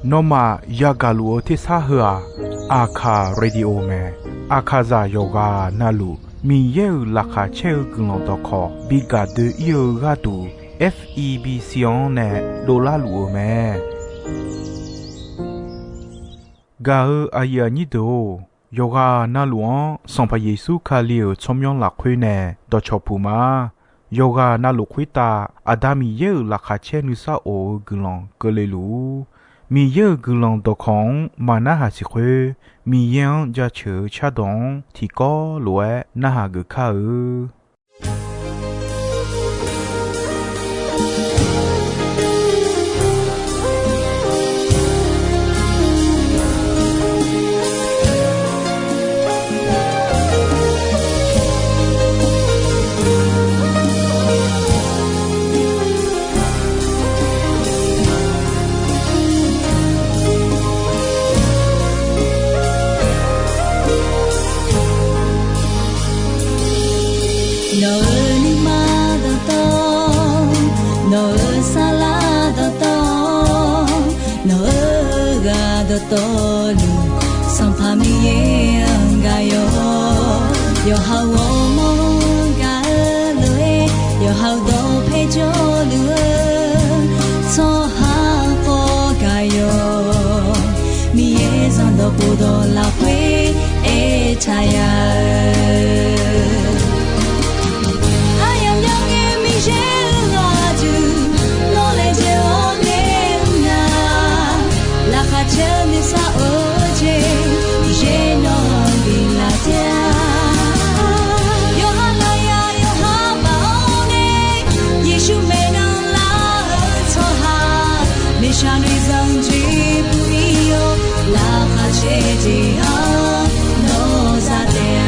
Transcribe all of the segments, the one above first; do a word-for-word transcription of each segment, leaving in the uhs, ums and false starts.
Nawmaf yagaq luf-eu tersar heu-aq, Aqkaq Radio mae. Aqkaqzaq yawqghaq navluf Miqyaer-euq laqkhaq caer-eu guiqlanq dawqkawq bi gaq doe-ir-eu gharduq, F E B C-anr nae dovlar luf-eu mae. Gaq-eu aqyuif aqnyir deuq-or, yawqghaq navluf-anr Sanqpaq Yeqsur Kali-euq tsawrmyanr lafkhoer nae dawqcawq puq ma. Yawqghaq navluf khoertav Aqda Miqyaer-euq laqkhaq caer nuisar of-eu guiqlanq keuvle luf-ur. Miqyaer-euq guiqlanq dawqkawq-anr maqnarhaq siq khoer, Miqyaer-anr jaceuq-eu cardawq-anr tiqkawv lof-aer narhaq geuf kar-eu. Nawq-euq nuima dawqtawv, nawq-euq saflar dawqtawv, nawq-euq ghaq dawqtawvluf, Sanqpaq Miqyaer-anr gaq yawq. Yawqha-euq ghawrmawr-anr gaq-eu lof-aer, yawqha-euq dawqpae jawrluf-eu tsawrhaq khawf gaq yawq. Miqyaer zanqdawq khofdawq lafkhoer aertaq ya-eu, aryamq myangae Miqyaer-euq ghaq duq, nawr laejae-awr nae mr nar, laqkhaq caer-eu nuisar of-eu jeq, Miqyaer nawq-anr biflaf taef-a. Yawqha lafyaq yawqha baf-awr nae, Yeqsur maeqnan lar-eu tsawrhaq, miqshaq noeqzanq jeq bui-ir-awr, laqkhaq caer jeq-anr nawr za taef-a.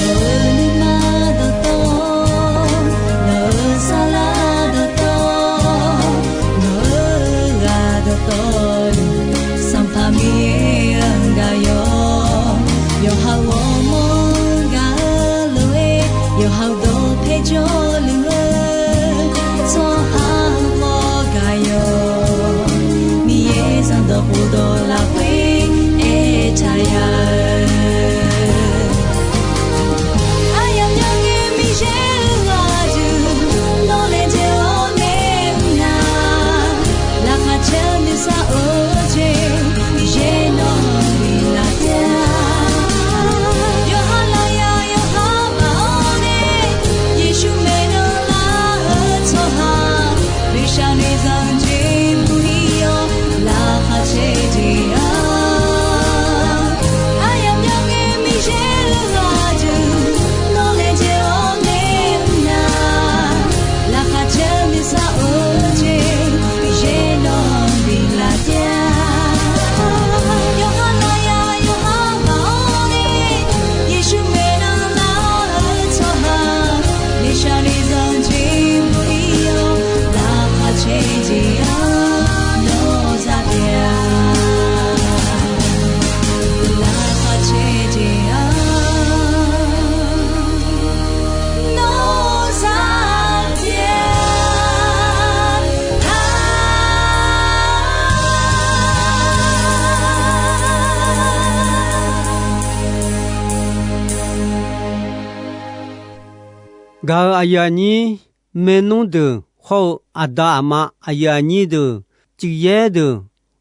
Nawq-euq nuima dawqtawv, nawq-euq saflar dawqtawv, nawq-euq ghaq dawqtawvluf, Sanqpaq Miqyaer-anr gaq yawq. Yawqha-euq ghawrmawr-anr gaq-eu lof-aer, yawqha-euq dawqpae jawrluf-eu tsawrhaq khawf gaq yawq. Miqyaer zanqdawq khofdawq lafkhoer aertaq ya-eu, aryamq myangae Miqyaer-euq ghaq duq, nawr laejae-awr nae mr nar, laqkhaq caer-eu nuisar of-eu jeq, Miqyaer nawq-anr biflaf taef-a. Yawqha lafyaq yawqha baf-awr nae, Yeqsur maeqnan lar-eu tsawrhaq, miqshaq noeqzanq jeq bui-ir-awr, laqkhaq caer jeq-anr, aryamq myangae Miqyaer-euq ghaq duq, nawr laejae-awr nae mr nar, laqkhaq caer-eu nuisar of-eu jeq, Miqyaer nawq-anr biflaf taef-a. Yawqha lafyaq yawqha baf-awr nae, Yeqsur maeqnan lar-eu tsawrhaq, miqshaq noeqzanq jeq bui-ir-awr, laqkhaq caer jeq-anr nawr za taef-a. Laqkhaq caer jeq-anr nawr za taef-a. Gaq-euq aqyuif aqnyir, maernmr deuq hawr-eu aqda aqma aqyuif aqnyir deuq, cifyaer deuq,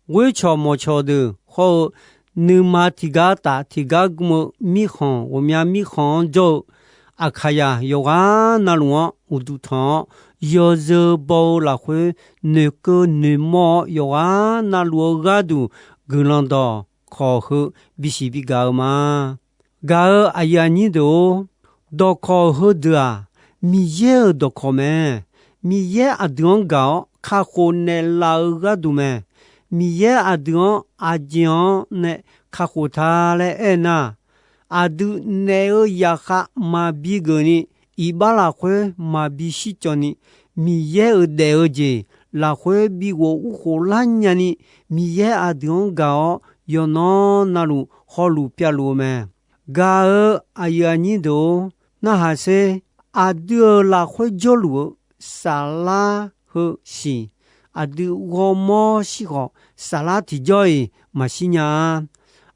ghoer cawq mawq cawq deuq hawr-eu, nuima tiqgar taf tiqgar gm-eu mirkhanq ghawqmya mirkhanq-anr jawr-eu, Aqkaqzaq yawqghaq navluf-anr uqduq tanq-awr, yawzeu baw-eu lafkhoer noeqkeuv noeqmawr-awr, yawqghaq navluf-eu gharduq guiqlanq dawqkawq heu bisiq bigaq-eu ma. Gaq-euq aqyuif aqnyir deuq-or, dawqkawq heudeuq-aq, Miqyaer-euq dawqkawq mae. Miqyaer aqdui-anr gaq-awr kakhof naeqlaf-eu gharduq mae. Miqyaer aqdui-anr aqjeq-anr nae kakhof ta laer aernar, aqdui naef-eu zaqkhav maqbi geufni, iqbax lafkhoer maqbi shircawv ni, Miqyaer-euq daef-eu jeq lafkhoer bighof urkhof lar nyani, Miqyaer aqdui-anr gaq-awr yawqnan navluf hawluf pyavluf-eu mae. Gaq-eu aqyuif aqnyir deuq-or, narhaq sher. Aqdui-euq lafkhoer jawrluf-eu saflar heu siq, aqdui ghawrmawr shir khawf, saflar tiqjawr-iq maqshir nya-a.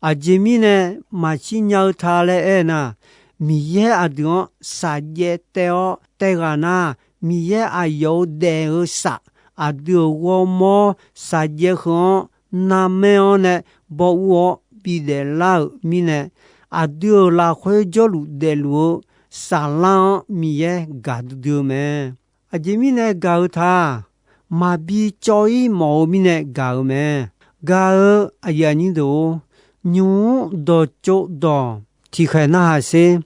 Aqjeq mirnae maqshir nya-eu ta laer aernar, Miqyaer aqdui-anr shaqjaev taev-awr taev ghaq nar, Miqyaer aqyawf-euq daef-eu saf, aqdui-euq ghawrmawr shaqjaev heu-anr narmaer-anr nae baw ur-awr bidaef lar-euq mirnae, aqdui-euq lafkhoer jawrluf daefluf-eu saflar-anr Miqyaer gaqdui dui-eu mae. Aqjeq mirnae gaq-eu ta, maqbi cawv-ir mawf-eu mirnae gaq-eu mae. Gaq-eu aqyuif aqnyir deuq-or, nymq-mr dawqtsov dawq tiqkhaeq narhaq sher.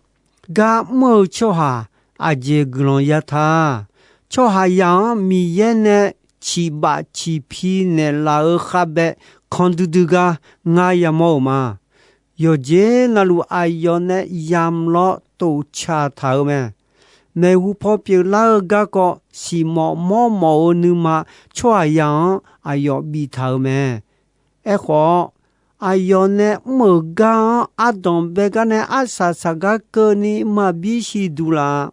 Gar mr-eu tsawrhaq aqjeq guiqlanq ya ta. Tsawrhaqzaq-anr Miqyaer nae ciqbaf ciqpi naeqlaf-eu khavbae kan duidui gar ngar yamawr-euq ma. Yawqjeq navluf aqyawf nae yamq lawr toftsaq taq-euq mae. Maeqhu paw pyeuflar-eu garkawv siqmawf mawrmawf-eu nuima tsawrhaqzaq-anr aqyawf biftaq-euq mae. Aerkhawf, aqyawf nae mr-euq gar-anr ardanq bae gar nae arsaq saqgar keuvni maqbi siqduq laf-a.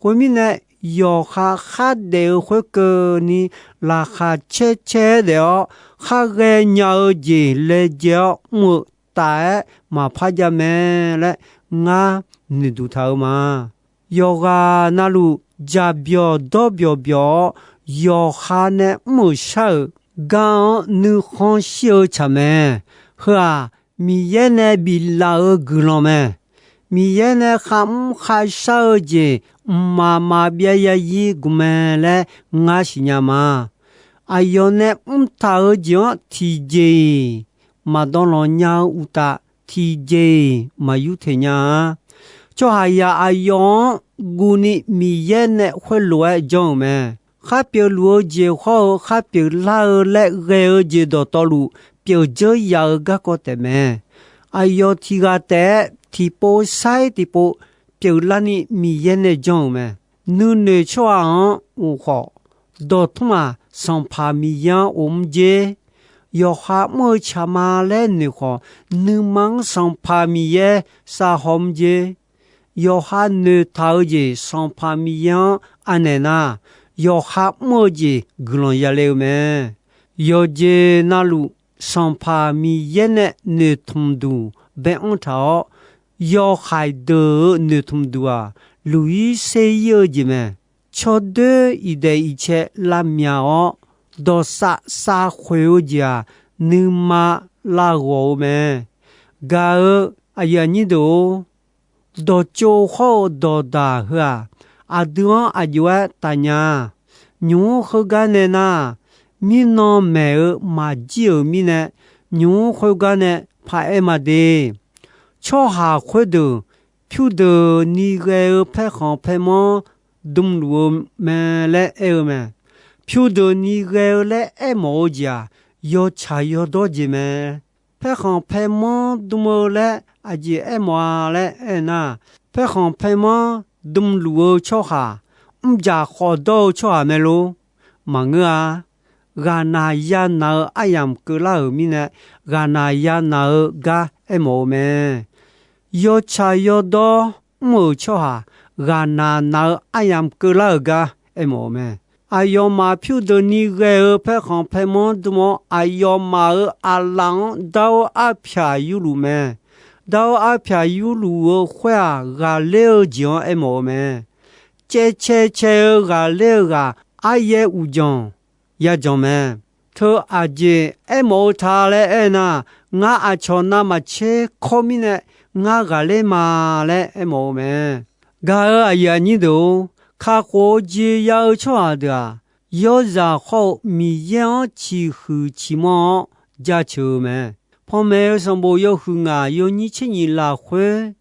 Khoermirnae, yawqha khardaef-eu khoerkeuvni laqkhaq caer caer daef-awr, khar ghae nya-eu jeq laejae-awr mr-eu taf-aer maqpar jav mae laer ngar noeqduq taq-eu ma. Yawqghaq navluf jaqbyawq dawrbyawq byawq-awr, yawqha nae mr-euq shar-euq gar-anr nuikhanr shir-eu tsaq mae. Heu-aq, Miqyaer nae biflaf-eu guiqlanq mae. Miqyaer nae kharmr kharshar-eu jeq mqmaq maqbyav yazir gmq mae laer ngar siqnya ma. Aqyawf nae mrtaq-eu jeq-anr tiqjeq-iq maqdawv lanq nya-eu uqtaf, tiqjeq-iq maq yurteq nya-a. Tsawrhaqzaq aqyawf-anr guvni Miqyaer nae khoerlof-aer janr-euq mae. Khar pyeufluf-eu jeq hawr-eu khar pyeuflar-eu laer ghae-eu jeq dawqtawvluf pyeuf dzeur yaf-eu garkawv taef mae. Aqyawf tiq ghaq taef-aer tiqpov sair tiqpov pyeuflarni Miqyaer nae janr-euq mae. Nuinoeq tsawrhaq-anr of khawf, dawqtmr-aq, Sanqpaq Miqyaer-anr of mr jer. Yawqha mr-eu tsaq ma laer noeq khawf, nuima-anr Sanqpaq Miqyaer savhaw mr jer. Yawqha noeqtaq-eu jeq Sanqpaq Miqyaer-anr anaeq nar, yawqha mr-eu jeq guiqlanq yale-eu mae. Yawqjeq navluf Sanqpaq Miqyaer nae noeqtmq duq bae anr taq-awr, yawhaiq deuq-euq noeqtmq duq-aq, luq-ir ser-ir-eu jeq mae. Tsawrdoer iqdaeq iqcae lavmyaq-awr, dawqsav savkhoeq-eu jeq-aq, nuima lavghawq-eu mae. Gaq-eu aqyuif aqnyir deuq-or, dawqtsov hawr-eu dawqdaq heu-aq, aqdui-anr aqjox-aer tafnya. Nymq-mr khoergar nae nar, mirnan maeq-eu maqjir-euq mirnae, nymq-mr khoergar nae paraer ma de. Tsawrhaq khoerdeuq pyurdeuqni ghae-eu paerkhanq paermanr dmluf-eu mae laer aer-eu mae. Pyurdeuqni ghae-eu laer aermawf-eu jeq-aq, yawtsaq yawdawr jeq mae. Paerkhanq paermanr dm-eu laer aqjeq aermawf-a laer aernar, paerkhanq paermanr dmluf-eu tsawrhaq, mrjaq khawfdawr-eu tsawrhaq mae lor. Maqngeur-a. Ghaqnaq yanaq-eu aryamq keuvlar-euq mirnae, ghaqnaq yanaq-eu gar aermawf-eu mae. Yawtsaq yawdawr mr-euq tsawrhaq, ghaqnaq naq-eu aryamq keuvlar-euq gar aermawf-eu mae. Aqyawfmaf pyurdeuqni ghae-eu paerkhanq paermanr dm-awr, aqyawfmaf-euq aqlaf-anr dar-eu arpyaq yurluf mae. Dar-eu arpyaq yurluf-eu khoer-aq, ghaqler-eu jeq-anr aermawf-eu mae. Caevcae cae-eu ghaqler-eu ghaq aryaer uqdzanq yajanq mae. Teu aqjeq aermawf-eu ta laer aernar, ngar aqcawq navmaqtser kawr mirnae ngar ghaqler ma laer aermawf-eu mae. Gaq-eu aqyuif aqnyir deuq-or, kakhof-eu jeq ya-eu tsawrhaq deuq-aq, yawrzaq hawr-eu Miqyaer-anr ciqhuiq ciqmanr-awr jaceuq-eu mae. Panmaeq-eu sanqbof yawhuiq ngaq yawnyir tser nyiq lafkhoer,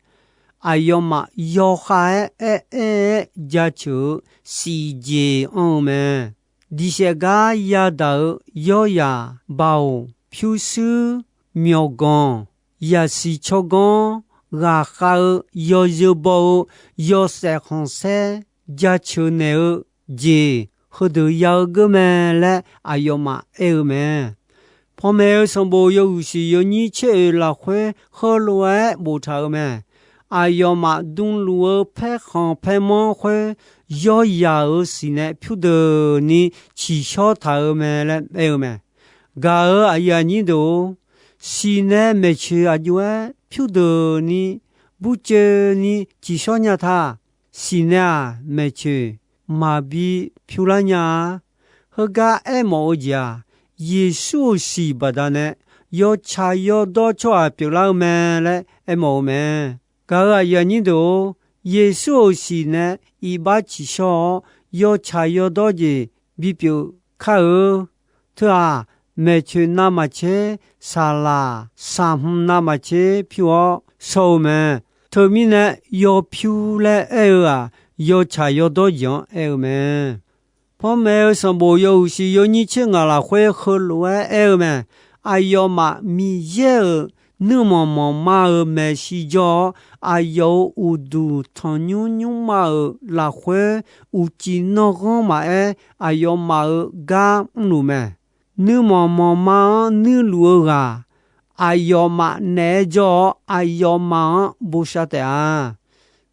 aqyawfmaf yawkhav-aer aer-aer-aer jaceuq-eu siqjeq anr-eu mae. Diqsaef gar yadaq-eu yawryaq, baoq, pyurshuir, myawqganq, yaqsiq tsawrganr, ghaqkhav-eu, yawzeu baw-eu, yawshaef khanqsaer jaceuq naeq-eu jeq heudeuq ya-eu geur mae laer aqyawfmaf aer-eu mae. Panmaeq-eu sanqbof yawhuiq siq yawnyir tser oeq lafkhoer heulof-aer boftaq-euq mae. Aqyawfmaf dmluf-eu paerkhanq paermanr khoer yawryaq-euq siq nae pyurdeuqni tsiqshawr taq-euq mae laer aer-eu mae. Gaq-euq aqyuif aqnyir deuq-or, siq nae maeqtsoeq aqjox-aer pyurdeuqni burcoeni tsiqshawr nya ta. Siq nae-aq maeqtsoeq maqbi pyur lar nya-a. Heugar aermawf-eu jeq-aq, Yeqsur-euq siq baqdanae yawtsaq yawdawr tsawrhaq pyeuflar-eu mae laer aermawf-eu mae. Gaq-euq aqyuif aqnyir deuq-or, Yeqsur-euq siq nae iqbax tsiqshawr-awr, yawtsaq yawdawr jeq bipyeuf kar-eu. Teu-aq, maeqtsoeq navmaqtser, saqlaq saqhmq navmaqtser pyur-awr shawr-eu mae. Teumirnae, yawpyur laer aer-eu-aq, yawtsaq yawdawr jeq-anr aer-eu mae. Panmaeq-eu sanqbof yawhuiq siq yawnyir tser ngaq lafkhoer heulof-aer aer-eu mae. Aqyawfmaf Miqyaer-euq nuirmanq manqma-euq maeqshi jawr-awr, aqyawf-euq uqduq tanqnymr nymrma-euq lafkhoer uqcif nanrghanr maqaer, aqyawfmaf-euq gar mrluf mae. Nuirmanq manqma-anr nuirluf-eu ghaq, aqyawfmaf naeq-aer jawr-awr, aqyawfmaf-anr bosav taef-a.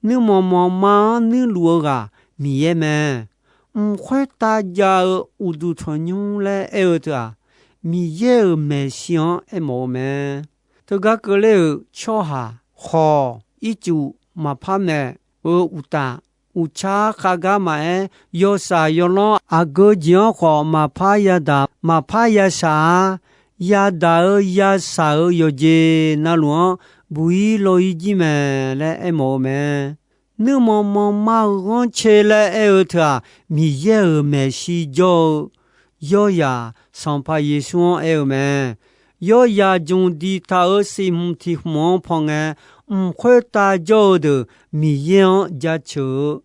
Nuirmanq manqma-anr nuirluf-eu ghaq Miqyaer mae. Mq khoertav jav-eu uqduq tanqnymr laer aer-eu teu-aq, Miqyaer-euq maeqshi-anr aermawf-eu mae. Teugar keuvler-euq tsawrhaq khawf, ircuf maqpar maeq-eu uqtaf, uqtsar khavgar maqaer, yawshaq yawlanr aqgeu jeq-anr khawf maqpar yadaq maqpar yashaq-a. Yadaq-eu yashaq-euq yawqjeq navluf-anr buq-ir law-ir jir mae laer aermawf-eu mae. Nuirmanq manqma-euq ghanrcae laer aer-eu teu-aq, Miqyaer-euq maeqshi jawr-eu yawryaq Sanqpaq Yeqsur-anr aer-eu mae. Yawryaq jmq diqtaq-euq siqhmq tiq hmq-anr paw ngae, mq khoertav jawr-eu deuq Miqyaer-anr jaceuq-eu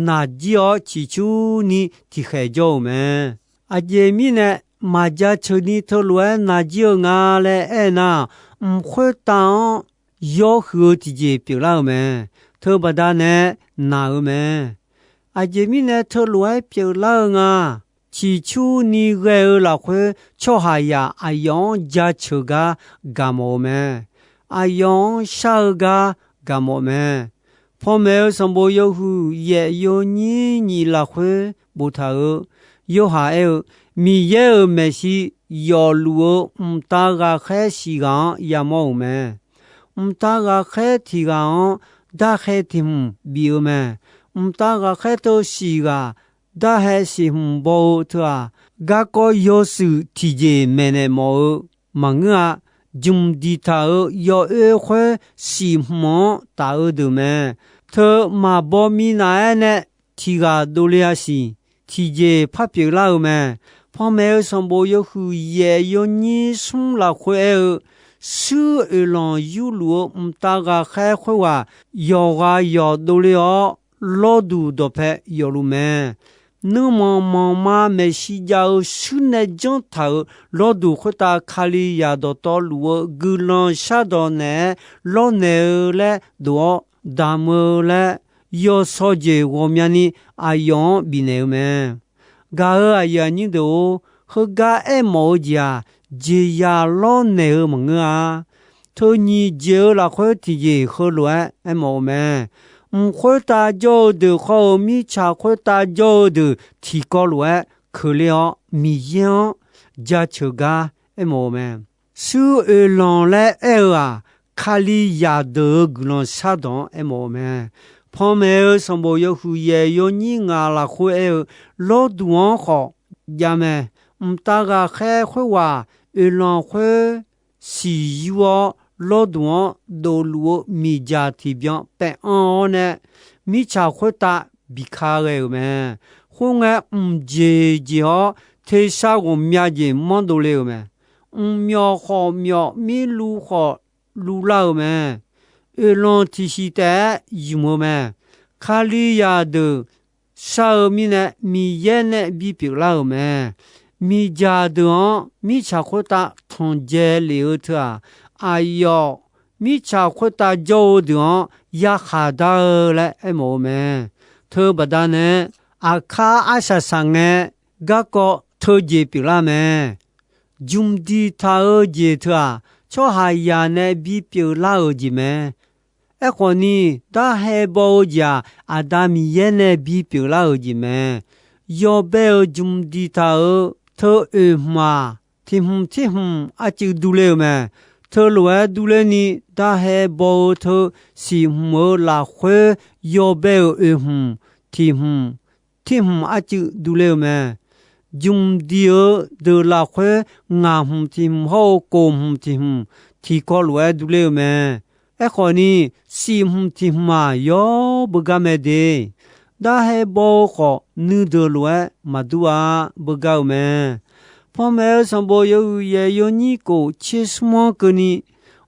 naqjir-awr ciqcurni tiqkhaeq jawr-euq mae. Aqjeq mirnae, maqjaceuq ni teulof-aer naqjir-eu nga laer aernar, mq khoertav-anr yawr huiq-eu tiqjeq pyeuflar-euq mae. Teubaqda nae naq-eu mae. Aqjeq mirnae teulof-aer pyeuflar-eu nga. Ciqcurni ghae-eu lafkhoer tsawrhaqzaq aqyawf-anr jaceuq gar gaqmawf-eu mae. Aqyawf-anr shar-eu gar gaqmawf mae. Panmaeq-eu sanqbof yawhuiq yaef yawnyir nyiq lafkhoer boftaq-euq, Yorhaq aer-eu, Miqyaer-euq maeqshi yawfluf-eu mqtav ghaqkhaer siq ghaq-anr yamawr-euq mae. Mqtav ghaqkhaer tiq ghaq-anr darhae tiq hmq bif-eu mae. Mqtav ghaqkhaer teu siq ghaq darhae siq hmq baw-eu teu-aq, garkawv yawshuif tiqjeq maeqnaeq mawf-eu maqngeur-a. Jmq diqtaq-euq yawoer khoer siq hmq-anr taf-eu deuq mae. Teu maqbaw minav-aer nae tiq ghaq dovle-a siq, tiqjeq par pyeuflar-eu mae. Panmaeq-eu sanqbof yawhuiq yaef yawnyir smr lafkhoer aer-eu, shuir oeqlanq yurluf-eu mqtav ghaqkhaer khoerghaq yawqghaq yawq dovle-awr, lawrduq dawqpae yawfluf mae. Nuirmanq manqma maeqshi jav-eu shuir nae janr taq-euq lawrduq khoertav Kalizaq dawqtawvluf-eu guiqlanq shardawq naeq-aer lawrnaeq-eu laer dof-awr damq-eu laer, yawshawr jeq ghawqmyani aqyawf-anr bifnaeq-eu mae. Gaq-euq aqyuif aqnyir deuq-or, heugar aermawf-eu jeq-aq, jeqzaq lawrnaeq-eu maqngeur-a. Teu nyiq jeq-eu lafkhoer tiqjeq heulof-aer aermawf-eu mae. Mq khoertav jawr-eu deuq khawr-eu mirtsaq khoertav jawr-eu deuq tiqkawv lof-aer keuvle-awr, Miqyaer-anr jaceuq gar aermawf-eu mae. Shuir oeqlanq laer aer-eu-aq, Kalizaq deuq-euq guiqlanq shardawq-anr aermawf-eu mae. Panmaeq-eu sanqbof yawhuiq yaef yawnyir ngaq lafkhoer aer-eu, lawrduq-anr khawf javmae. Mqtav ghaqkhaer khoerghaq oeqlanq khoer siqyur-awr, lawrduq-anr dofluf-eu miqdzaq tiqbyan paev anr-awr nae, mirtsaq khoertav biqka ghae-euq mae. Khoerngae, mqjeq jeq-awr tersar ghawqmya jeq manr dovle-euq mae. Mqmyawf khawf myawf, mirluv khawf luvlar-euq mae. oeqlanq tiqsiq taef-aer ymq-eu mae. Kalizaq deuq shar-eu mirnae, Miqyaer nae bipyeuf lar-euq mae. Miqdzaq deuq-anr mirtsaq khoertav tanqdzae lef-eu teu-aq, aqyawf mirtsaq khoertav jawr-eu deuq-anr yakhaq dar-eu laer aermawf-eu mae. Teubaqda nae, aqkar arsaq saq ngae, garkawv teujeq pyeuflar mae. Jmq diqtaq-eu jeq teu-aq, tsawrhaqzaq nae bipyeuf lar-euq jeq mae. Aerkhawf ni, darhae baw-eu jeq-aq, Aqda Miqyaer nae bipyeuf lar-euq jeq mae. Yawbae-euq jmq diqtaq-euq teu oeq hmq-aq, tiq hmq tir hmq arcuiv durler-eu mae. Teulof-aer durler ni, darhae baw-eu teu siq hmq-euq lafkhoer yawbae-euq oeq hmq, tiq hmq, tir hmq arcuiv durler-eu mae. Jmq diq-eu deuq lafkhoer ngaq hmq tiq hmq hawr-eu kof hmq tiq hmq tiqkawv lof-aer durler-eu mae. Aerkhawf ni, siq hmq tiq hmq-aq, yawr beugar mae de. Darhae baw-eu khawf, nuideuq lof-aer maqdur-a, beugar-eu mae. Panmaeq-eu sanqbof yawhuiq yaeq yawnyir kof tser smr-anr keuvni,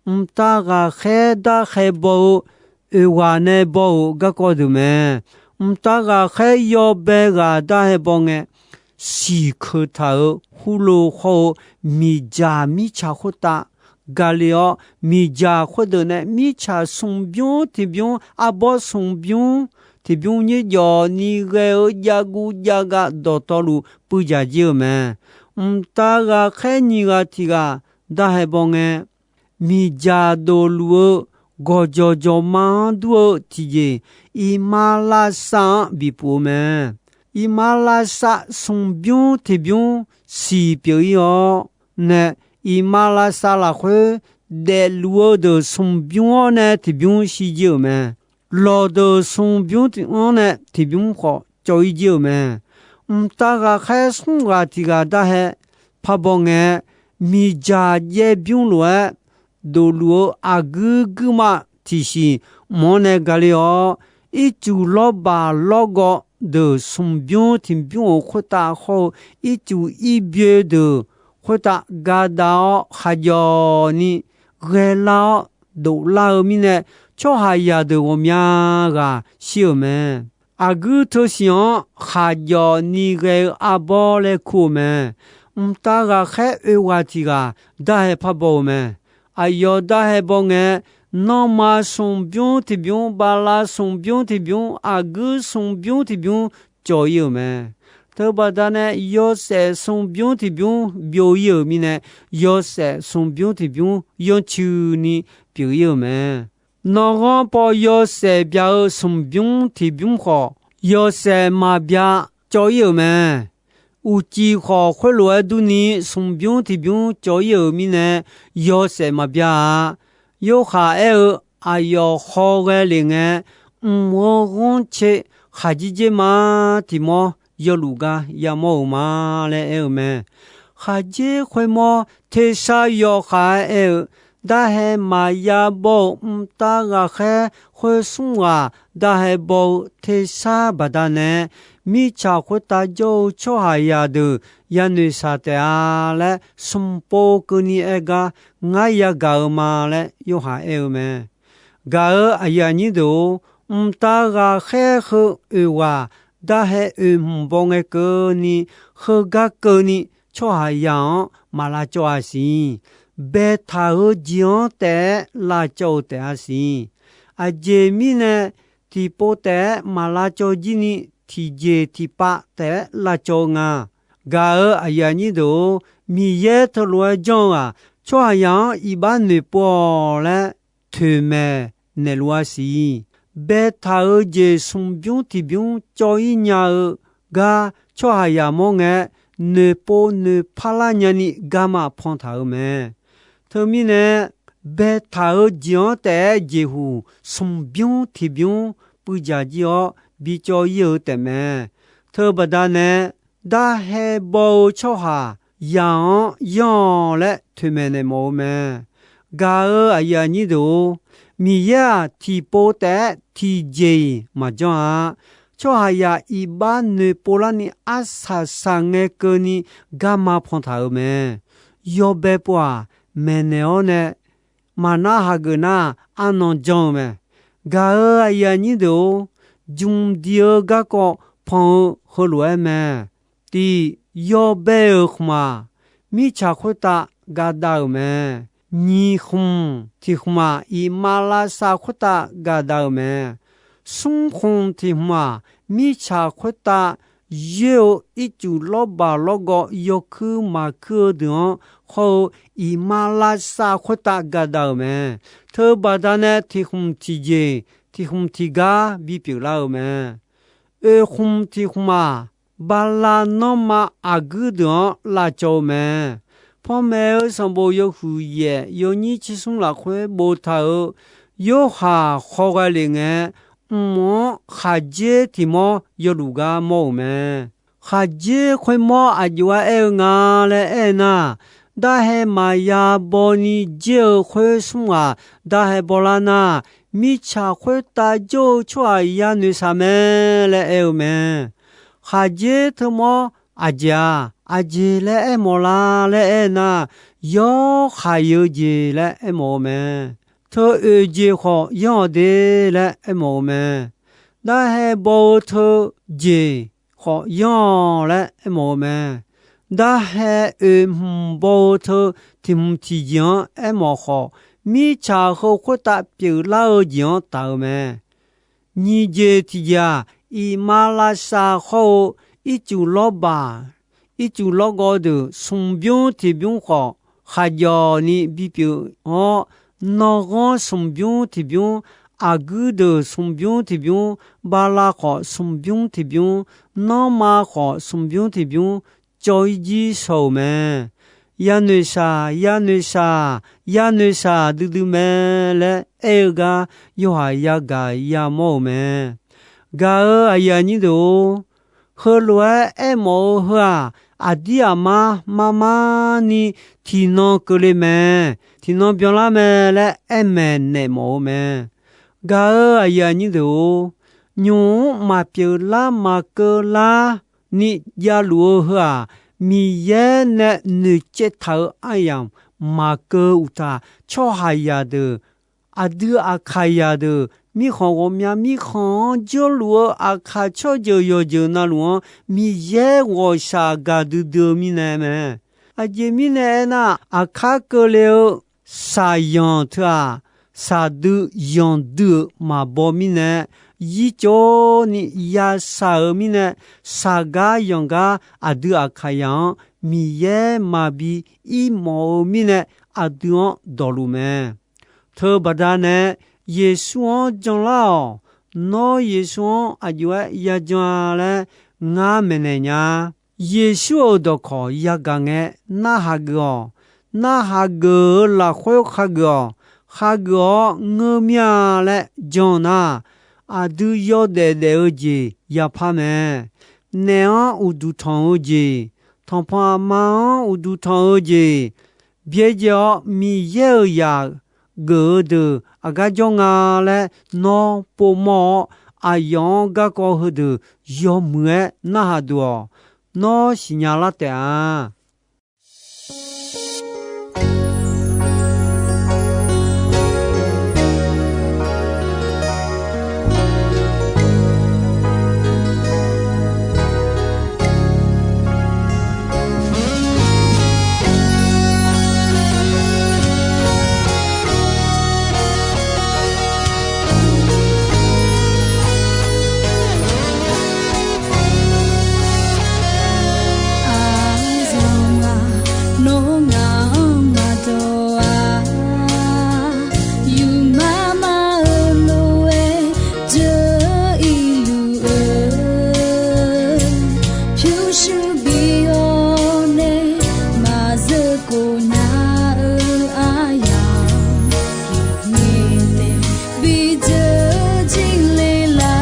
mqtav ghaqkhaer darhae baw-eu oeq ghaq nae baw-euq garkawv deuq mae. Mqtav ghaqkhaer yawbae ghaq darhae baw ngae, siq keuq taq-euq hurlo hawr-eu miqdzaq mirtsaq khoertav gale-awr, miqdzaq khoerdeuq nae mirtsaq smq bymr tiq bymr, arbawr smq bymr tiq bymr nyer jawf ni ghae-eu jav guv jav gav dawqtawvluf puiv dzaq jir-euq mae. Mqtav ghaqkhaer nyiq ghaq tiq ghaq darhae baw ngae, miqdzaq dofluf-eu gawqjawq jawqma-anr dur-eu tiqjeq, iqmalavshav-anr bipuf-eu mae. Iqmalavshav smq bymr tiq bymr siq pyeuf-ir-awr nae, iqmalavshav lafkhoer daefluf-eu deuq smq bymr-awr nae tiq bymr shir jir-euq mae. Lawqdeuq smq bymr tiq-anr nae tiq bymr khawf cawv-ir jir-euq mae. Mqtav ghaqkhaer smr ghaq tiq ghaq darhae parbaw ngae, miqdzaq jaev bymr lof-aer dofluf-eu aqguir guirma tiqsiq mq-anr nae gale-awr, ircuf lawrbaq lawrgawv deuq smq bymr tiq bymr-euq khoertav hawr-eu ircuf irbyoe deuq khoertav gadav-awr khaqjawf ni ghaelar-awr doflar-eu mirnae, tsawrhaqzaq deuq ghawqmya ghaq shir-euq mae. Aqguir teusiq-anr khaqjawf ni ghae-eu arbawr laer kur-eu mae. Mqtav ghaqkhaer oe ghaq tiq ghaq darhae parbaw-euq mae. Aqyawf darhae baw ngae, nanrma smq bymr tiq bymr, bala smq bymr tiq bymr, aqguir smq bymr tiq bymr cawv-ir-euq mae. Teubaqda nae yawshaef smq bymr tiq bymr byov-ir-euq mirnae, yawshaef smq bymr tiq bymr yanrcuini pyeuf-ir-euq mae. Nanrghanr paw yawshaef bya-eu smq bymr tiq bymr khawf, yawshaef maqbya cawv-ir-euq mae. Uqcif khawf khoerlof-aer durni smq bymr tiq bymr cawv-ir-euq mirnae, yawshaef maqbya-a. Yorhaq aer-eu, aqyawf hawghae lef ngae, mq-eu ghanrcae khaqjir dzer ma tiq mawr yawluf gar yamawr-euq ma laer aer-eu mae. Khaqdzer khoermawr tersar yawkhav-aer aer-eu, darhae maqya baw-euq mqtav ghaqkhaer khoer smr ghaq darhae baw-eu tersar baqdanae, mirtsaq khoertav jawr-eu tsawrhaqzaq deuq yanoeq shaq taef-a laer smq pov keuvni aer gar ngar yagaq-eu ma laer Yorhaq aer-eu mae. Gaq-euq aqyuif aqnyir deuq-or, mqtav ghaqkhaer heu oeq ghaq darhae oeq hmq baw ngae keuvni, heugar keuvni tsawrhaqzaq-anr maq lavcawv-a siq. Baetaq-eu jeq-anr taef-aer lavcawv-eu taef-a siq. Aqjeq mirnae, tiqpov taef-aer maq lavcawv jir ni, tiqjeq tiqpav taef-aer lavcawv-eu nga. Gaq-euq aqyuif aqnyir deuq-or, Miqyaer teulof-aer janr-eu-aq, tsawrhaqzaq-anr iqbax noeqpov-awq laer toeqmaeq naeqluf-a siq. Baetaq-eu jeq smq bymr tiq bymr cawv-ir nya-eu gar tsawrhaqzaq mawr ngae, noeqpov noeqpar lar nyani garma pantaq-euq mae. Teumirnae, baetaq-eu jeq-anr taef-aer jeqhuq smq bymr tiq bymr puivdzaq jir-awr bicawv-ir-eu taefmae. Teubaqda nae, darhae baw-eu tsawrhaq yaq-anr yanr-awq laer toeqmaeq naeq mawf-eu mae. Gaq-euq aqyuif aqnyir deuq-or, Miqyaer-aq, tiqpov taef-aer tiqjeq-iq maqjanr-a. Tsawrhaqzaq iqbax noeqpov larni arsaq saq ngae keuvni garma pantaq-euq mae. Yawbae pov-aq, maeqnaeq-awr nae maqnar hageuf nar, arnan jan-eu mae. Gaq-euq aqyuif aqnyir deuq-or, jmq diq-eu garkawv pan-eu heulof-aer mae. Tiq, yawbae-euq khmq-aq, mirtsaq khoertav gaqdav-euq mae. Nyiq khmq tiq khmq-aq, iqmalavshav khoertav gaqdav-euq mae. Smr khmq tiq khmq-aq, mirtsaq khoertav yoer-eu ircuf lawrbaq lawrgawv yawkuir maqkuir-eu deuq-anr hawr-eu iqmalavshav khoertav gaqdav-euq mae. Teubaqda nae tiq khmq tiqjeq, tiq khmq tiqgar bipyeuf lar-eu mae. Oeq khmq tiq khmq-aq, bala nanrma aqguir deuq-anr lavcawv-eu mae. Panmaeq-eu sanqbof yawhuiq yaef yawnyir tsersmr lafkhoer boftaq-euq Yorhaq khawghae lef ngae, mq-anr khaqdzer tiq mawr yawluf gar mawr-euq mae. Khaqdzer khoermawr aqjox-aer aer-eu nga laer aer nar, darhae maqya bawni dzer-eu khoer smr ghaq darhae bawlar nar, mirtsaq khoertav jawr-eu tsawrhaq yanoeq shaq mae laer aer-eu mae. Khaqdzer teumawr aqjeq-aq, aqjeq laer aermawf la laer aer nar, yawr khaq-eu jeq laer aermawf-eu mae. Teu oeq jeq khawf yanr-awq de laer aermawf-eu mae. Darhae baw-eu teu jeq khawf yanr-awq laer aermawf-eu mae. Darhae oeq hmq baw-eu teu tiq hmq tiqjeq-anr aermawf khawf, mirtsaq heu khoertav pyeuflar-eu jeq-anr taq-eu mae. Nyiq jeq tiqjeq-aq, iqmalavshav hawr-eu ircuf lawrbaq, ircuf lawrgawv deuq smq bymr tiq bymr khawf, khaqjawf ni bipyeuf-awr, nanrghanr smq bymr tiq bymr, aqguir deuq smq bymr tiq bymr, bala khawf smq bymr tiq bymr, nanrma khawf smq bymr tiq bymr, cawv-ir jir shaw-euq mae. Yanoeq shaq, yanoeq shaq, yanoeq shaq duidui mae laer aer-eu gar, Yorhaq yagaq yamawr-euq mae. Gaq-euq aqyuif aqnyir deuq-or, heulof-aer aermawf-eu heu-aq, aqdir aqmar mar mar ni tiqnan keuvle mae, tiqnan byanlar mae laer aer maeqnaeq mawf-eu mae. Gaq-euq aqyuif aqnyir deuq-or, nymq-mr maqpyeuf lar maqkeuv lar ni javluf-eu heu-aq, Miqyaer nae noeqcaev taq-euq aryamq maqkeuv uqtaf, tsawrhaqzaq deuq, aqdui aqkaqzaq deuq, mirkhanq ghawqmya mirkhanq-anr jawrluf-eu aqkaq tsawrjeuq yawqjeuq navluf-anr Miqyaer ghawqshaq gaq duidui-eu mirnae mae. Aqjeq mirnae aernar, aqkar keuvle-eu shaqyanq teu-aq, shaqdui yanqdui-euq maqbaw mirnae, yircawv ni yashaq-euq mirnae, shaqgar yanqgar aqdui aqkaqzaq-anr Miqyaer maqbi ir mawf-eu mirnae, aqdui-anr dawqluf mae. Teubaqda nae Yeqsur-anr janlar-awq. Nawr Yeqsur-anr aqjox-aer yajan-a laer ngar maeqnaeq nya. Yeqsur-euq dawqkawq yagaq ngae narhaq geuf-awq. Narhaq geuf-eu lafkhoer khageuf-awq. Khageuf-awr ngeur mir-a laer jan nar, aqdui yawdaef daef-eu jeq yapar mae. Naef-anr uqduq tanq-eu jeq, tanqpanq aqma-anr uqduq tanq-eu jeq, byaerdzae-awr Miqyaer-euq zaq geuf-eu deuq aqgar jawr nga laer nawr povmawr-awr, aqyawf-anr garkawv heudeuq yawmuiq-aer narhaq duq-awq. Nawr siqnya lar taef-a. Aqzaq-aq, nawr ngaq-anr maqdawq-a. Yufmar mar-eu lof-aer dzeur-ir luf-eu, pyurshuir bi-awr nae maqzeur khof nya-eu aryamq, yawqngae nae bi dzeur jir le lar.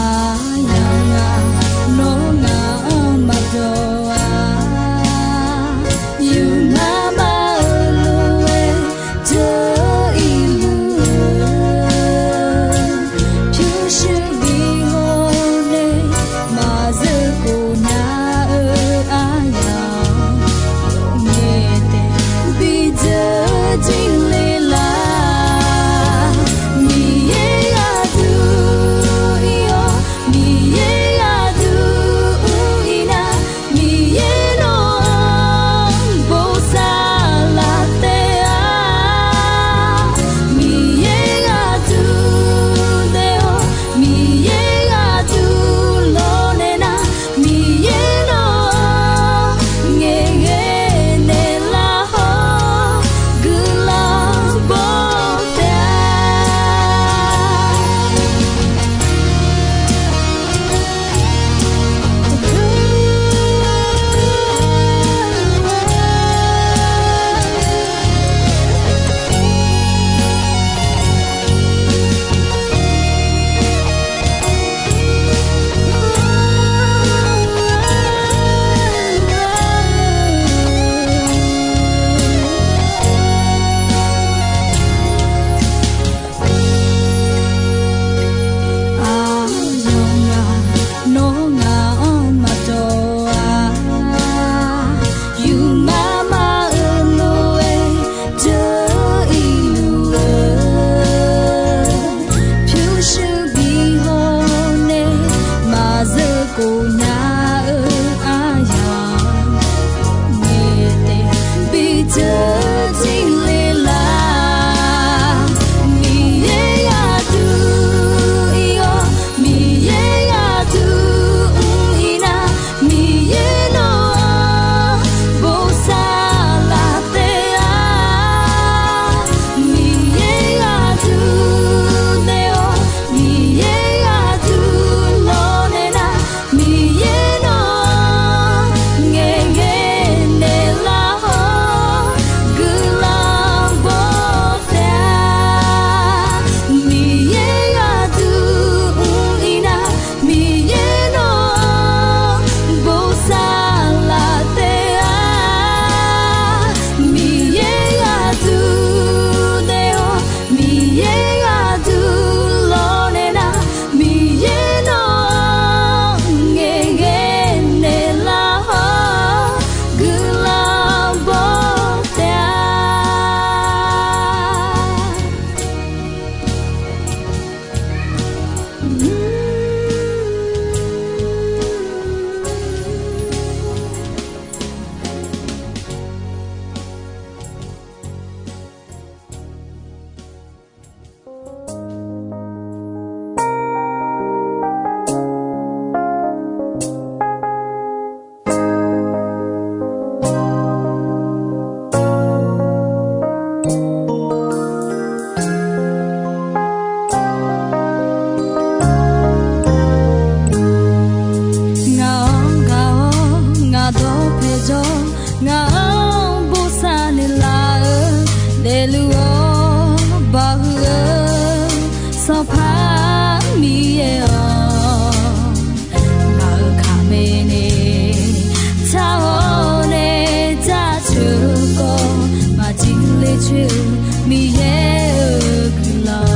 Aqyawf-aq, nawr ngaq-anr maqdawq-a. Yufmar mar-eu lof-aer dzeur-ir luf-eu, pyurshuir bi-awr nae maq Nar-eu aryamq ngaeq taef bi dzeur jir le lar. Miqyaer yadui ir-awr, Miqyaer yadui mr ir nar, Miqyaer nawq-anr bosav laf taef-a. Miqyaer yadui naeq-awr, Miqyaer yadui lawnaeq nar, Miqyaer nawq-anr ngaeqghae naeqlaf-awr guiqlanq baw taef-a. Miqyaer yadui mr ir nar, Miqyaer nawq-anr bosav laf taef-a. Miqyaer yadui naeq-awr, Miqyaer yadui lawnaeq nar, Miqyaer nawq-anr ngaeqghae naeqlaf-awr guiqlanq baw taef-a. Ngaq-anr gaq-awr ngaq dawqpae jawr, ngaq-anr bosav naeqlaf-eu, daefluf-awr bawhuiq-eu Sanqpaq Miqyaer-awq. Ngaq-euq kaqmae nae tar-awr nae jaceuq-eu khawf, maqjir ler coer-eu Miqyaer-euq guiqlanq.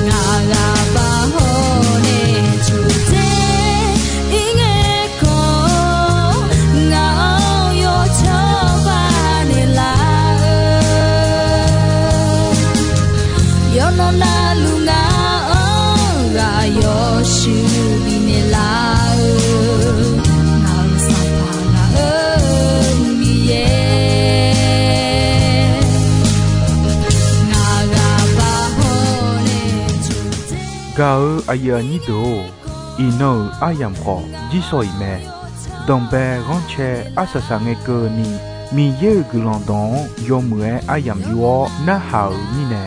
Ngaq ghaq baq hawr nae coqdzer ir ngae khawf, ngaq-anr yawcawba naeqlaf-eu, yawqnan navluf ngaq-anr ghaq yawshuif bifnaeq laf-eu, ngaq-euq Sanqpaq ngaq-euq Miqyaer. Ngaq ghaq baq hawr nae coqdzer. Gaq-eu aqyuif aqnyir deuq-or, iqnan-euq aryamq khawf jirsawq iq mae. Danqbae ghanrcae arsaq saq ngae keuvni, Miqyaer-euq guiqlanq dawq-anr yawmuiq-aer aryamq yur-awr narhaq-euq mirnae,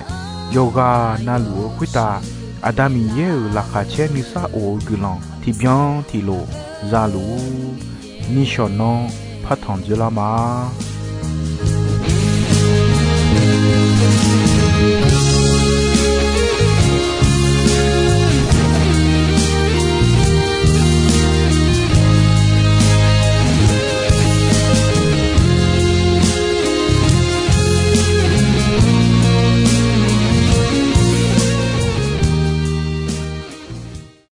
yawqghaq navluf-eu khoertav Aqda Miqyaer-euq laqkhaq caer nuisar of-eu guiqlanq tiqbyan tiqlof za luf-ur. Nishawq nanr partanq dzoerlar ma.